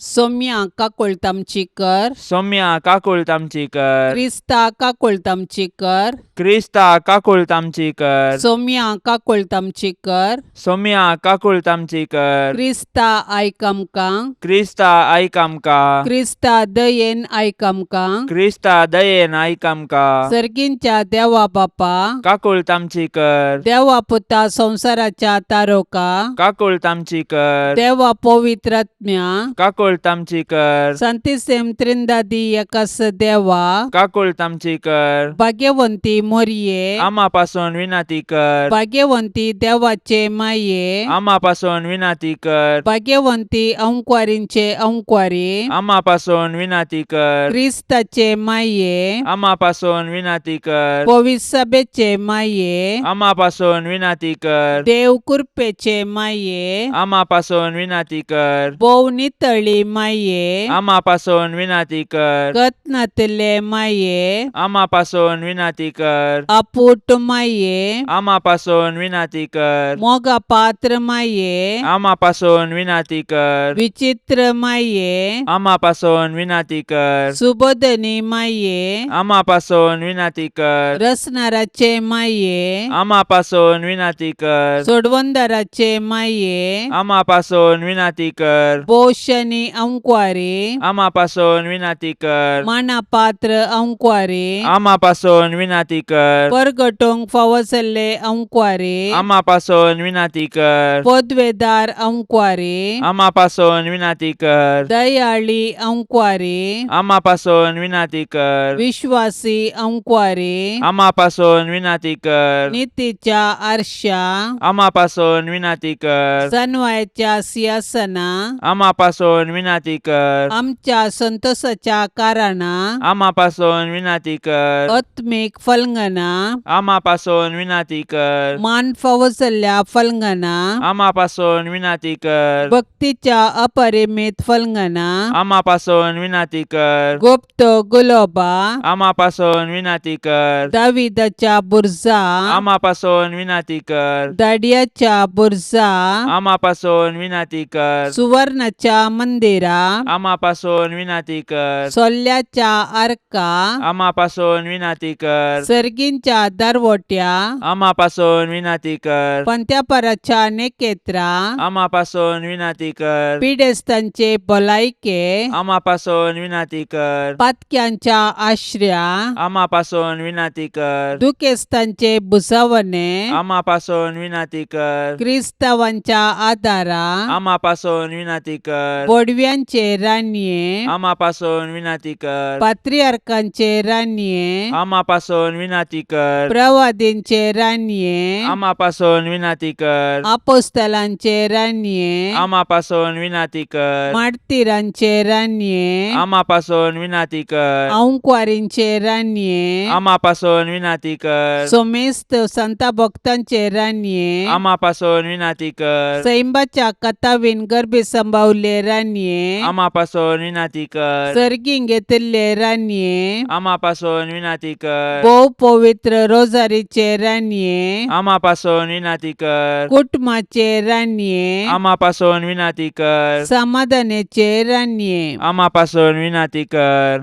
सोम्या काकुळट आमची कर. सौम्या काकुळट आमची कर. क्रिस्ता काकुळट आमची कर. क्रिस्ता काकुळट आमची कर. सोम्या काकुळट आमची कर. सोम्या काकुळट आमची कर. क्रिस्ता आयक आमकां. क्रिस्ता आयक आमकां. क्रिस्ता दयेन आयक आमकां. क्रिस्ता दयेन आयक आमकां. सर्गींच्या देवा बापा, काकुळट आमची कर. देवा पुता संवसाराच्या तारोका, काकुळट आमची कर. देवा पवित्रात्म्या, काकुळट आमची कर. संतिसेम त्रिंदादी एकास देवा, काकुळट आमची कर. भाग्यवंती मोरये, आमा पासून विनंती कर. भाग्यवंती देवाचे माये, आमा पासून विनंती कर. भाग्यवंती अंकवारींचे अंकवारी, आमा पासून विनंती कर. क्रिस्ताचे माये, आमा पासून विनंती कर. पविसभेचे माये, आमा पासून विनंती कर. देव कृपेचे माये, आमा पासून विनंती कर. भोव नितळी माये, आमा पासून विनंती कर. कत नातिल्ले माये, आमा पासून विनंती कर. आपूट माये, आमा पासून विनंती कर. मोगा पात्र माये, आमा पासून विनंती कर. विचित्र माये, आमा पासून विनंती कर. सुबोधनी माये, आमा पासून विनंती कर. रसनाराचे माये, आमा पासून विनंती कर. सोडवंदाराचे माये, आमा पासून विनंती कर. पोशनी अंकवारी, आमा पासून विनंती कर. मानापात्र अंकवारी, आमा पासून विनंती कर. परगटोंक फावो जाल्ले अंकवारी, आमा पासून विनंती कर. पदवेदार अंकवारी, आमा पासून विनंती कर. दयाळी अंकवारी, आमा पासून विनंती कर. विश्वासी अंकवारी, आमा पासून विनंती कर. नितीच्या आरशा, आमा पासून विनंती कर. सनवायच्या सिंहासना, आमा पासून विनंती कर. आमच्या संतोषाच्या कारणा, आमा पासून विनंती कर. आत्मीक फलंगना, आमा पासून विनंती कर. मान फावो जाल्ल्या फलंगना, आमा पासून विनंती कर. भक्तीच्या अपरिमित फलंगना, आमा पासून विनंती कर. गुप्त गुलोबा, आमा पासून विनंती कर. दाविदाच्या बुर्जा, आमा पासून विनंती कर. दाडियाच्या बुर्जा, आमा पासून विनंती कर. सुवर्णाच्या मंदिरा, आमा पासून विनंती कर. सोल्ल्याच्या आर्का, आमा पासून विनंती कर. सर्गींच्या दरवट्या, आमा पासून विनंती कर. पंत्यापराच्या नेकेत्रा, आमा पासून विनंती कर. पिडेस्तांचे भलायके, आमा पासून विनंती कर. पातक्यांच्या आश्र्या, आमा पासून विनंती कर. दुखेस्तांचे भुजावणे, आमा पासून विनंती कर. क्रिस्तावांच्या आदारा, आमा पासून विनंती कर. बोडव्यांचे रानये, आमा पासून विनंती कर. पात्रियार्कांचे रानये, आमा पासून विनंती कर. प्रवादींचे रानये, आमा पासून विनंती कर. आपोस्तलांचे रानये, आमा पासून विनंती कर. मार्तीरांचे रानये, आमा पासून विनंती कर. अंकवारींचे रानये, आमा पासून विनंती कर. सोमेस्त संता भक्तांचे रानये, आमा पासून विनंती कर. सैंबाच्या कथावीन गर्भी संभावले रानये, आमा पासून विनंती कर. सर्गीं घेतिल्ले रानये, आमा पासून विनंती कर. भोव पवित्र रोजारीचे रानये, आमा पासून विनंती कर. कुटुंबाचे रानये, आमा पासून विनंती कर. समाधानाचे रानये, आमा पासून विनंती कर.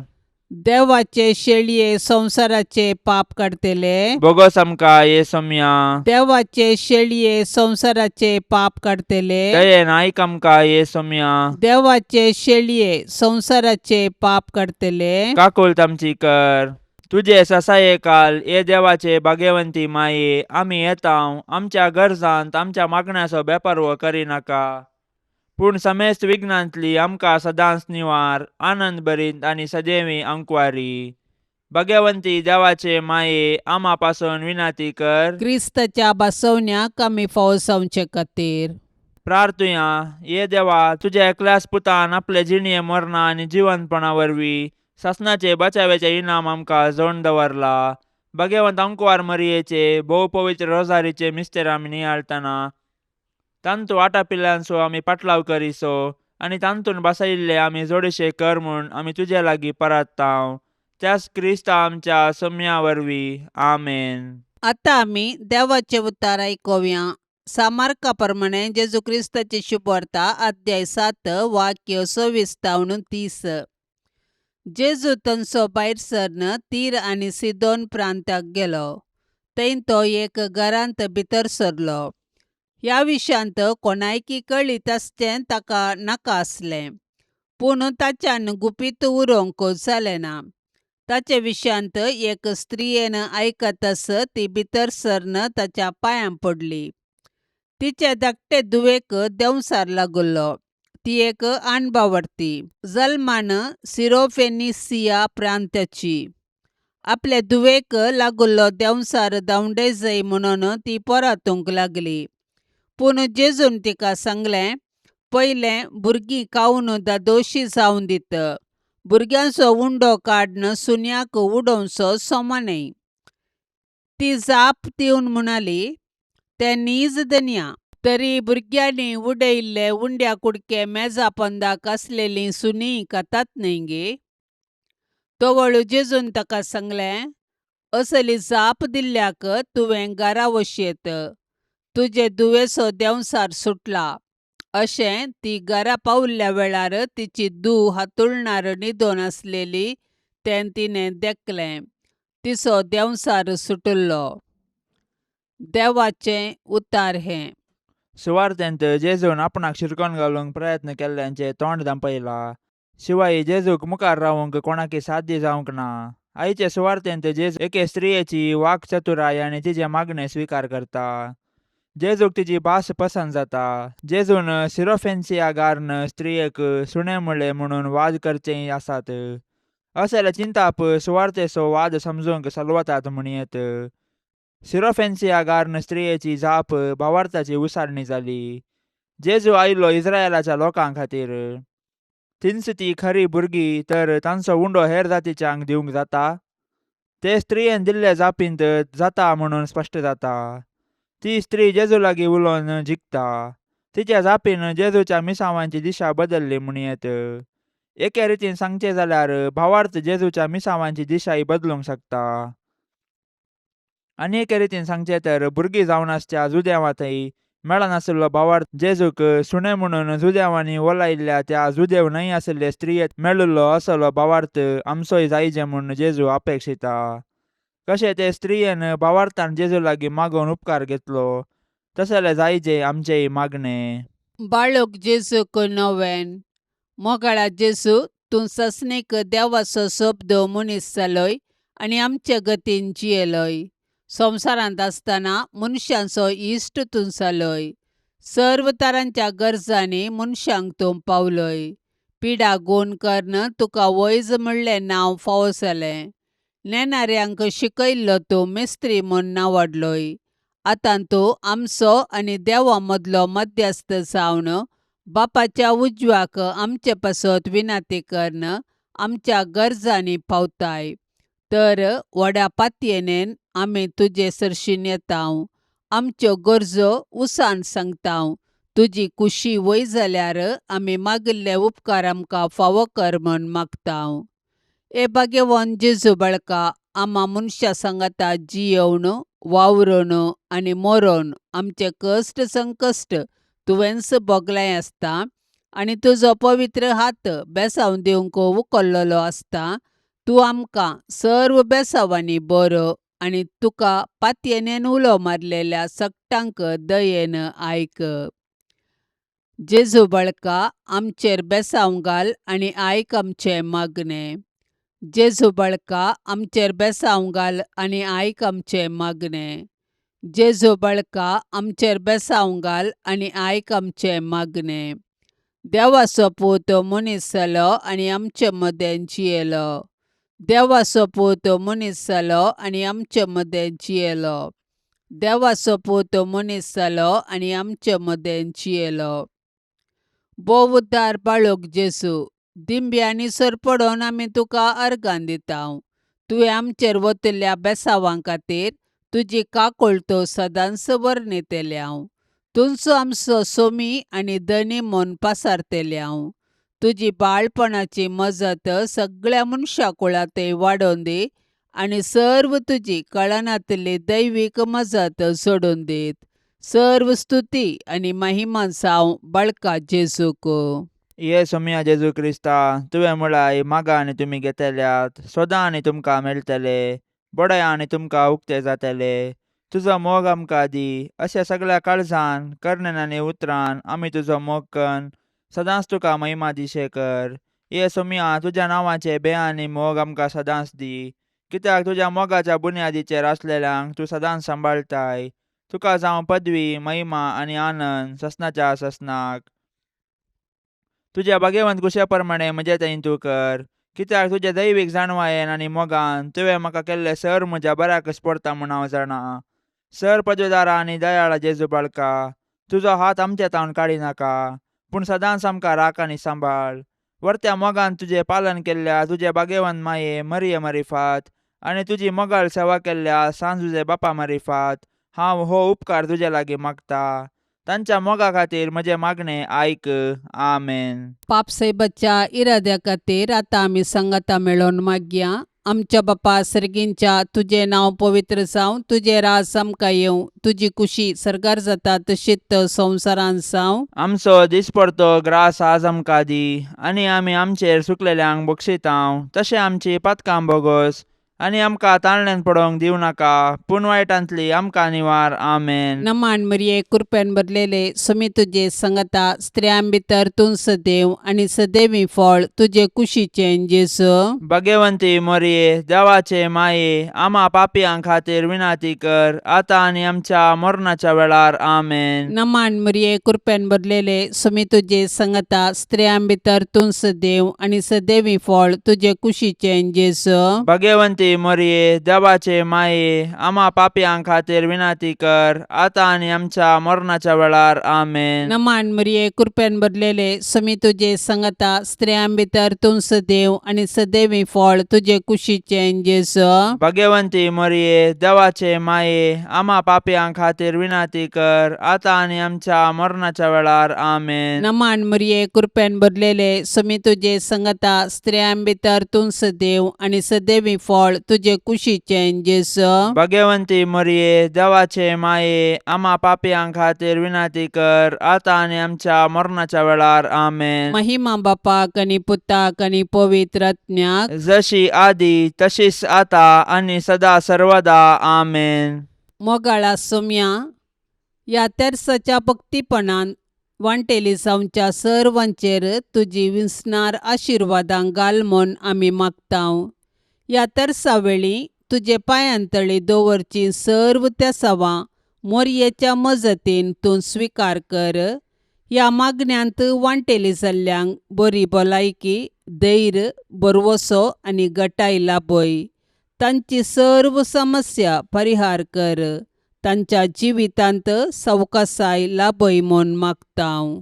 देवाचे शेळये संवसाराचे पाप काडटले, बोगोस आमकां ये सोम्या. देवाचे शेळये संवसाराचे पाप काडटले, दयेन आयक आमकां ये सोम्या. देवाचे शेळये संवसाराचे पाप काडटले, काकुळट आमची कर. तुजे ससाये काल ये देवाचे भाग्यवंती माये, आमी येता आमच्या गरजांत आमच्या मागण्याचो बेपर्व करिनाका, पूण समेस्त विघ्नांतली आमकां सदांच निवार, आनंद भरीत आनी सदैवी अंकवारी. भाग्यवंती देवाचे माये, आमा पासून विनंती कर. क्रिस्ताच्या बसवण्याक आमी फावो जावचे खातीर. प्रार्थुया. ये देवा, तुज्या एकल्याच पुतान आपले जिणये मरणा आनी जिवंतपणा वरवीं सासणाचे बचाव्याचे इनाम आमकां जोडून दवरला. भाग्यवंत अंकवार मरियेचे भोव पवित्र रोजारीचे मिस्तेर आमी नियाळतना तांतू आटापिल्ल्यांचो आमी पाटलाव करिसो आनी तांतून बसयिल्ले आमी जोडशे कर म्हूण आमी तुजे लागीं परात्तांव, त्याच क्रिस्ता आमच्या सम्या वरवीं. आमेन. आतां आमी देवाचें उतार आयकुया. सामार्का प्रमाणे जेजू क्रिस्ताची शुभवार्ता, अध्याय 7, वाक्य 26 तावन 30. जेजू थंयसो भायर सरन तीर आनी सिदोन प्रांताक गेलो. थंय तो एक घरांत भितर सरलो. ह्या विशयांत कोणायकी कळीत आसचें ताका नाका आसलें. पूण ताच्यान गुपीत उरोवंक जालें ना. ताचे विशयांत एक स्त्रियेन आयकतच ती भितर सरन ताच्या पांयां पडली. तिचे धाकटे धुवेक देंवचार लागिल्लो. ती एक आणबावडती. जल्मान सिरोफेनिसिया प्रांताची. आपले धुवेक लागिल्लो देंवचार धांवडे जाय म्हणून ती परतूंक लागली. पूण जेजून तिका सांगलें, पयलें भुरगीं खावन धादोशी जावन दीत. भुरग्यांचो उंडो काडून सुण्याक उडोवचो समा न्हय. ती जाप दिवन म्हणाली, तें नीज धनया. तरी भुरग्यांनी उडयिल्ले उंड्या कुडके मेजा पोंदाक आसलेलीं सुणीं खातात न्हय गे? तवळ जेजून ताका सांगलें, असली जाप दिल्ल्याक तुवें घरा वशयत. तुजे धुवेचो देंवचार सुटला. अशें ती घरा पाविल्ल्या वेळार तिची धूव हातुळणार न्हिदून आसलेली तें तिणें देखलें. तिचो देंवचार सुटिल्लो. देवाचें उतार हें. सुवार्तेंत जेजून आपणाक शिरकोन घालूंक प्रयत्न केल्ल्यांचें तोंड धांपयलां. शिवाय जेजूक मुखार रावूंक कोणाकी साध्य जावंक ना. आयचे सुवार्तेंत जेजू एके स्त्रियेची वाकचतुराय आनी तिचें मागणें स्विकार करता. जेजूक तिची भास पसंत जाता. जेजून सिरोफेन्सिया गार्न स्त्रियेक सुणें म्हळें म्हणून वाद करचेय आसात. असले चिंताप सुवार्तेचो वाद समजूंक सलवतात म्हणयेत. सिरोफेन्सिया गार्न स्त्रियेची जाप भावार्थाची उसारणी जाली. जेजू आयिल्लो इस्रायलाच्या लोकां खातीर. तींच ती खरी भुरगीं तर तांचो उंडो हेर जातीच्यांक दिवंक जाता? ते स्त्रियेन दिल्ले जापींत जाता म्हणून स्पश्ट जाता. ती स्त्री जेजू लागीं उलोवन जिखता. तिच्या जापीन जेजूच्या मिसांवांची दिशा बदल्ली म्हणयेत. एके रितीन सांगचें जाल्यार भावार्थ जेजूच्या मिसांवांची दिशाय बदलूंक शकता. आनी एके रितीन सांगचें तर भुरगीं जावन आसच्या जुदेवांतय मेळनाशिल्लो भावार्थ जेजूक सुणें म्हणून जुदेवांनी वलायिल्ल्या त्या जुदेव न्हय आशिल्ले स्त्रियेत मेळिल्लो असलो भावार्थ आमचोय जायजे म्हूण जेजू अपेक्षिता. कशें ते स्त्रियेन भावार्थान जेजू लागीं मागोवन उपकार घेतलो तसलें जायजे आमचेय मागणें. बाळक जेजूक नोवेन. मोगाळा जेजू, तूं ससनीक देवाचो शब्द मनीस जालोय आनी आमचे गतीन जियेलोय. संवसारांत आसतना मनशांचो इश्ट तूं जालोय. सर्व तरांच्या गरजांनी मनशांक तूं पावलोय. पिडा गूण करून तुका वैज म्हणलें नांव फावो जालें. नेणाऱ्यांक शिकयल्लो तूं मिस्त्री म्हूण नांवाडलोय. आतां तूं आमचो आनी देवा मदलो मध्यस्थ जावन बापाच्या उजव्याक आमचे पासत विनंती करून आमच्या गरजांनी पावताय. तर व्हडा पातयेनेन आमी तुजे सरशीं येता. आमच्यो गरजो उसान सांगता. तुजी कुशी वय जाल्यार आमी मागिल्ले उपकार आमकां फावो कर म्हूण मागता. हे भाग्यवान जेजू बाळका, आमा मनशां सांगाता जियोवन वावरून आनी मरोन आमचे कश्ट संकश्ट तुवेंच भोगलें आसता आनी तुजो पवित्र हात बेसांव दिवंक उखल्लेलो आसता. तूं आमकां सर्व बेसांवांनी बरो आनी तुका पातयेनेन उलो मारलेल्या सगटांक दयेन आयक. जेजू बाळका, आमचेर बेसांव घाल आनी आयक आमचें मागणें. जेजू बाळका, आमचेर बेसांव घाल आनी आयक आमचें मागणें. जेजू बाळका, आमचेर बेसांव घाल आनी आयक आमचें मागणें. देवाचो पूत मनीस जालो आनी आमचे मदें जियेलो. देवाचो पूत मनीस जालो आनी आमचे मदें जियेलो. देवाचो पूत मनीस जालो आनी आमचे मदें जियेलो. भोव उद्धार बाळक जेजू, दिंब्यांनी सरपडोन आमी तुका अर्गां दिता. तुवें आमचेर वतिल्ल्या बेसांवां खातीर तुजी काकुळट सदांच वर्णितल्या. तुंचो आमचो सोमी आनी धनी म्हूण पासारतल्या. तुजी बाळपणाची मजत सगळ्या मनशा कुळांतय वाडोवन दी आनी सर्व तुजी कळनातली दैवीक मजत सोडून दीत. सर्व स्तुती आनी महिमा जावं बाळका जेजूक. ये सोमया जेजू क्रिस्ता, तुवें म्हळाय मागा आनी तुमी घेतल्यात, सोदा आनी तुमकां मेळटले, बडया आनी तुमकां उक्ते जातले. तुजो मोग आमकां दी. अशें सगळ्या काळजान, करण्यान आनी उतरान आमी तुजो मोग कन्न सदांच तुका महिमा दिशे कर. ये सोमया, तुज्या नांवाचे बे आनी मोग आमकां सदांच दी, कित्याक तुज्या मोगाच्या बुन्यादीचेर आसलेल्यांक तूं सदांच सांबाळटाय. तुका जावं पदवी, महिमा आनी आनंद ससनाच्या ससनाक. तुज्या भाग्यवंत कुशे प्रमाणे म्हजे थंय तूं कर, कित्याक तुज्या दैवीक जाणवायेन आनी मोगान तुवें म्हाका केल्लें सर म्हज्या बऱ्याकच पडटा म्हूण हांव जाणा. सर पदवेदारा आनी दयाळा जेजू बाळका, तुजो हात आमचे तावन काडी नाका, पूण सदांच आमकां राख आनी सांबाळ. वर्त्या मोगान तुजें पालन केल्ल्या तुजे भाग्यवंत माये मरिये मारिफात आनी तुजी मोगाळ सेवा केल्ल्या सांजुजे बापा मारिफात हांव हो उपकार तुजे लागीं मागता. तांच्या मोगा खातीर म्हजें मागणें आयक. आमेन. पापसाहेबाच्या इराद्या खातीर आतां आमी सांगाता मेळोवन मागया. आमच्या बापा सर्गींच्या, तुजें नांव पवित्र जावं, तुजें राज आमकां येवं, तुजी कुशी सर्गार जाता तशीच संवसारांत जावं. आमचो दिसपडतो ग्रास आज आमकां दी, आनी आमी आमचेर सुकलेल्यांक बक्षितांव तशें आमची पातकां बोगोस, आनी आमकां ताळण्यान पडोवंक दिवं नाका, पूण वायटांतली आमकां निवार. आमेन. नमान मरिये, कृपेन भरलेले, सुमी तुजे संगता, स्त्रियां भितर तूं सदैव आनी सदैवी फळ तुजे कुशीचें जेजू. भाग्यवंती मोरये, देवाचे माये, आमा पापयां खातीर विनाती कर, आतां आनी आमच्या मरणाच्या वेळार. आमेन. नमान मरिये, कृपेन भरलेले, सुमी तुजे संगता, स्त्रियां भितर तूं सदैव आनी सदैवी फळ तुजे कुशीचें जेजू. भाग्यवंती मोरये, देवाचे माये, आमा पापयां खातीर विनाती कर, आतां आनी आमच्या मरणाच्या वेळार. आमेन. नमान मरिये, कृपेन भरलेले, सुमी तुजे संगता, स्त्रियां भितर तूं सदैव आनी सदैवी फळ तुजे कुशीचें जेजू. भाग्यवंती मोरये, देवाचे माये, आमा पापयां खातीर विनाती कर, आतां आनी आमच्या मरणाच्या वेळार. आमेन. नमान मरिये, कृपेन भरलेले, सुमी तुजे संगता, स्त्रियां भितर तूं सदैव आनी सदैवी फळ तुजे कुशीचें जेजू. भाग्यवंती मोरये, देवाचे माये, आमा पापयां खातीर विनाती कर, आतां आनी आमच्या मरणाच्या वेळार. आमेन. महिमा बापाक आनी पुताक आनी पवित्र आत्म्याक, जशी आदी तशीच आता आनी सदा सर्वदा. आमेन. मोगाळा सोम्या, ह्या तेर्साच्या भक्तीपणान वांटेली जावच्या सर्वांचेर तुजी विसणार आशिर्वादां घाल म्हूण आमी मागतांव. ह्या तेर्सा वेळी तुजे पांयांतळी दवरची सर्व तेसावां मोरयेच्या मजतीन तूं स्विकार कर. ह्या मागण्यांत वांटेली जाल्ल्यांक बरी भलायकी, धैर्य, भरवसो आनी गटाय लाभय. तांची सर्व समस्या परिहार कर. तांच्या जिवितांत सवकासाय लाभय म्हूण मागतांव.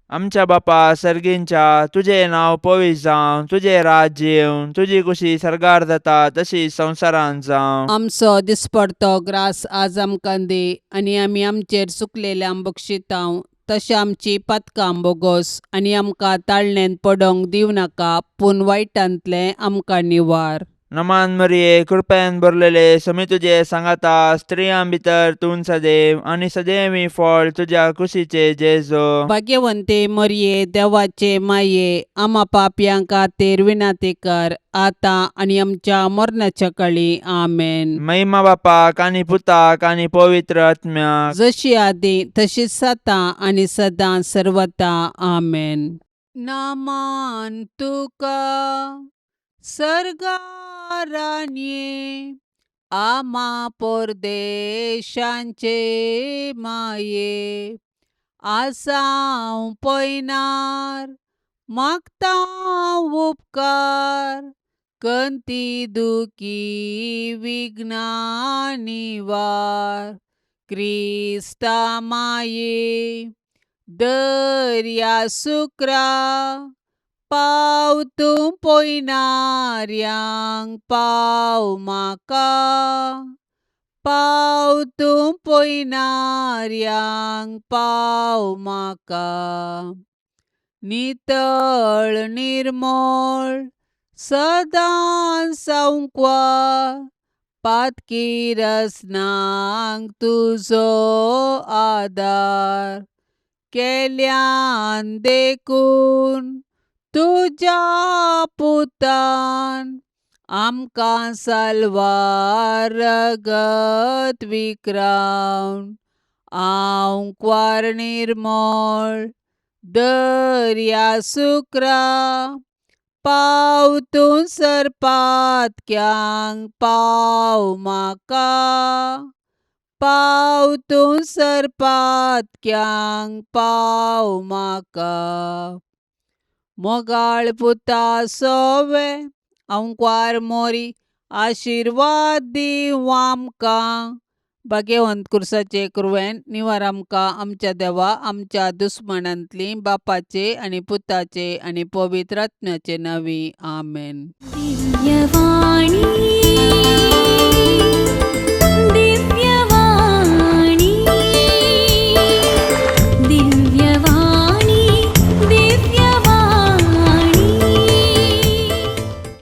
आमच्या बापा सर्गींच्या, तुजें नांव पवित्र जावं, तुजें राज्य येवं, तुजी कुशी सर्गार जाता तशी संवसारांत जावं. आमचो दिसपडतो ग्रास आज आमकां दी, आनी आमी आमचेर चुकलेल्यांक बक्षितांव तशें आमची पातकां बोगोस, आनी आमकां ताळणेंत पडोवंक दिवं नाका, पूण वायटांतलें आमकां निवार. नमान मरिये, कृपेन भरलेले, समी तुजे सांगाता, स्त्रियां भितर तूं सदैव आनी सदैवी फळ तुज्या कुशीचे जेजू. भाग्यवंते मरिये, देवाचे माये, आमा पापयां खातीर विनाती कर, आतां आनी आमच्या मरणाच्या कळी. आमेन. महिमा बापाक आनी पुताक आनी पवित्र आत्म्याक, जशी आदी तशीच आतां आनी सदां सर्वता. आमेन. नामान तुका सर्गारान्ये, आमा परदेशांचे माये, आसांव पयनार मागता उपकार, कंती दुखी विघ्ना निवार. क्रिस्ता माये दर्या सुक्रा, पाव तूं पयनाऱ्यांक पाव म्हाका, पाव तूं पयनाऱ्यांक पाव म्हाका. नितळ निर्मळ सदां सावंकवा, पातकी रसनांक तुजो आदार, केल्यान देखून तुज्या पुतान आमकां साल्वार रगत विक्रावन आंकवार निर्मळ दर्या सुक्रा पाव तूं सरपातक्यांक पाव म्हाका पाव तूं सरपातक्यांक पाव म्हाका मोगाळ पुता सोवे आंकवार मोरी आशिर्वाद दीवं आमकां भाग्यवंत कुर्साचे कुरवेन निवार आमकां आमच्या देवा आमच्या दुस्मनांतली बापाचे आनी पुताचे आनी पवित्र आत्म्याचे नांवी आमेन. दिव्यवाणी.